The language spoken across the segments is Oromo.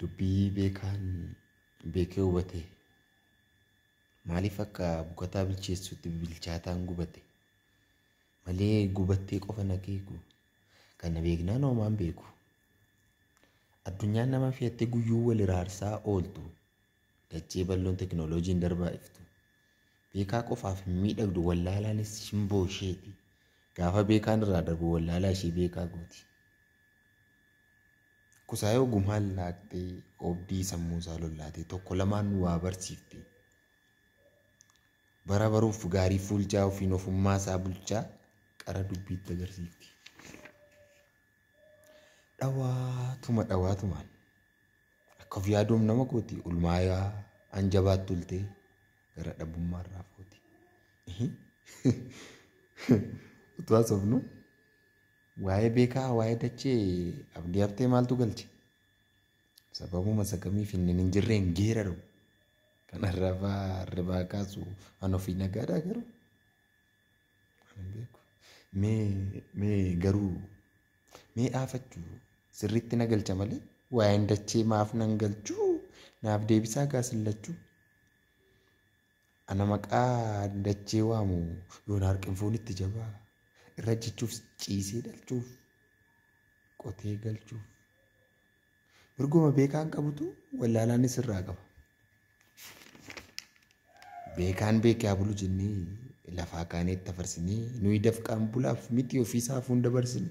Dubbii beekaan beekee hubate maaliif akka bukataa bilcheessutti bilchaataan gubate malee gubattee qofa na keeku kana beeknaan homaan beeku. Addunyaan nama fe'attee guyyuu wal iraarsaa ooltu dachee bal'oon teknooloojiin darbaa iftu. Beekaa qofaaf hin miidhagdu wallaalaanis shimboo isheeti. Gaafa beekaan irraa darbu wallaalaa ishee beekaa gooti. Kusaayoo gumaan laaqxee oobdii sammuu isaa lollaatee tokko lamaan waa barsiifte. Bara baruuf gaarii fuulchaa ofiin ofummaa isaa bulchaa qara dubbiitti agarsiifti. Dhawaatuma dhawaatumaan akka of yaaduun nama gooti ulmaayaa anjabaatti tultee gara dhabummaa irraa footi. Utuu haasofnu waa'ee beekaa waa'ee dachee abdii haftee maaltu galche? Sababuma sakamiif inni hin jirreen geeraru. Kanarraa fa'aa ribaa kaasu an ofii nagaadhaa garuu. Ani hin beeku. Mee garuu mee dhaafachuu sirriitti na galcha malee waa'een dachee maaf nan galchuu naaf deebisaa gaasillachuu. Ana maqaa dachee waamu yoon harqinfuun itti jabaa irra jechuuf ciisee dhalchuuf qotee galchuuf. Mirguma beekaan qabutu wallaalaanis irraa qaba. Beekaan beekee haa bulu jennee lafaa kaanee itti afarsinee nuyi dafqaan bulaaf miti ofiisaa hafuun dabarsine.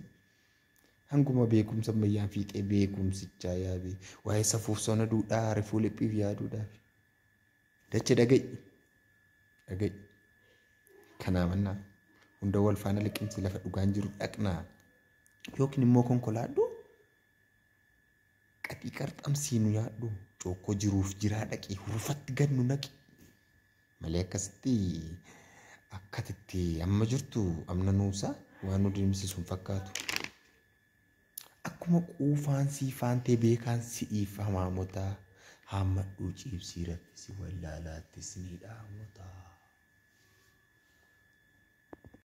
Hanguma beekumsa ammayyaan fiixee beekumsichaa yaabee waa'ee safuuf sona duudhaa rifuu liphiif yaaduudhaaf. Dache dhaga'i. Dhaga'i. Kanaa mannaa hunda wal faana liqimsi lafa dhugaan jiru dhaqnaa yookiin immoo konkolaadhu qaxii qarxamsii nu nyaadhu cookkoo jiruuf jiraa dhaqii hurufatti gad nu naqi malee akkasitti akkatitti amma jirtu amna nuusaa waan nu deemsisu hin fakkaatu. Akkuma quufaan sii faantee beekaan si'iif hamaamotaa haammadhuu ciibsii raffisi wallaalaattis ni dhaamotaa.